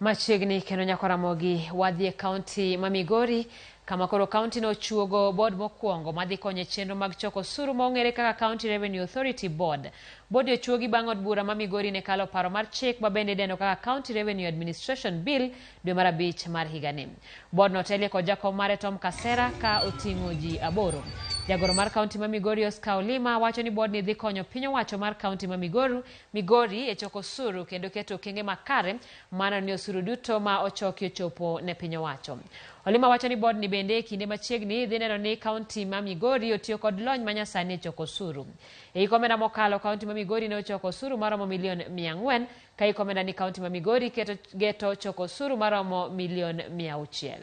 Machiegni kendo nyako Ramogi wadhi e kaunti ma Migori kama koro kaunti no ochuogo board mokwongo madhi konyo e chenro mag choko osuru ma ong'ere kaka County Revenue Authority Board. Board ochuogi bang' od bura ma Migori ne kalo paro mar chik ma bende idendo kaka County Revenue Administration Bill dwe mar abich mar higani. Board no otelie kod jakom mare Tom Kasera ka oting'o ji aboro. Jagoro mar kaunti ma Migori Oscar Olima wacho ni board ni dhi konyo piny owacho mar kaunti ma Migori e choko osuru kendo keto okenge makare mano ni osuru duto ma ochoki ochopo ne piny owacho. Olima wacho ni board ni bende e kinde machiegni dhi neno ni kaunti ma Migori otiyo kod lony manyasani e choko osuru. E hik omenda mokalo, kaunti ma Migori ne ochoko osuru maromo milion 400 ka hik omenda ni kaunti ma Migori keto geto choko osuru maromo milion 600.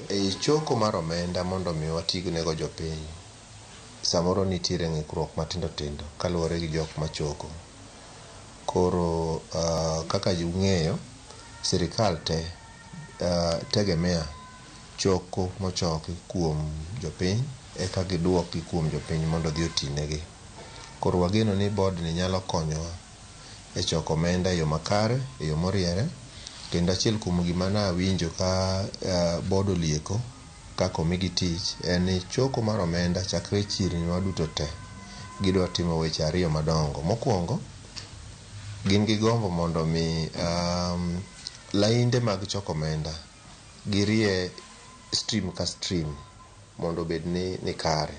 Ei choko mar omenda mondo mi watignego jopiny, samoro nitiere ng'ikruok matindo tindo kaluwore gi jok machoko. Koro kaka ung'eyo, sirikal te tegemea choko mochoki kuom jopiny eka giduoki kuom jopiny mondo odhi otinegi. Koro wageno ni board ni nyalo konyowa e choko omenda e yo makare, e yo moriere, kendo achiel kuom gima nawinjo ka board olieko kaka omigi tich en ni choko mar omenda chakre e chirni wa duto te gidwa timo weche ariyo madongo. Mokwongo, gin gi gombo mondo mi lainde mag choko omenda girie stream ka stream mondo obed ni kare.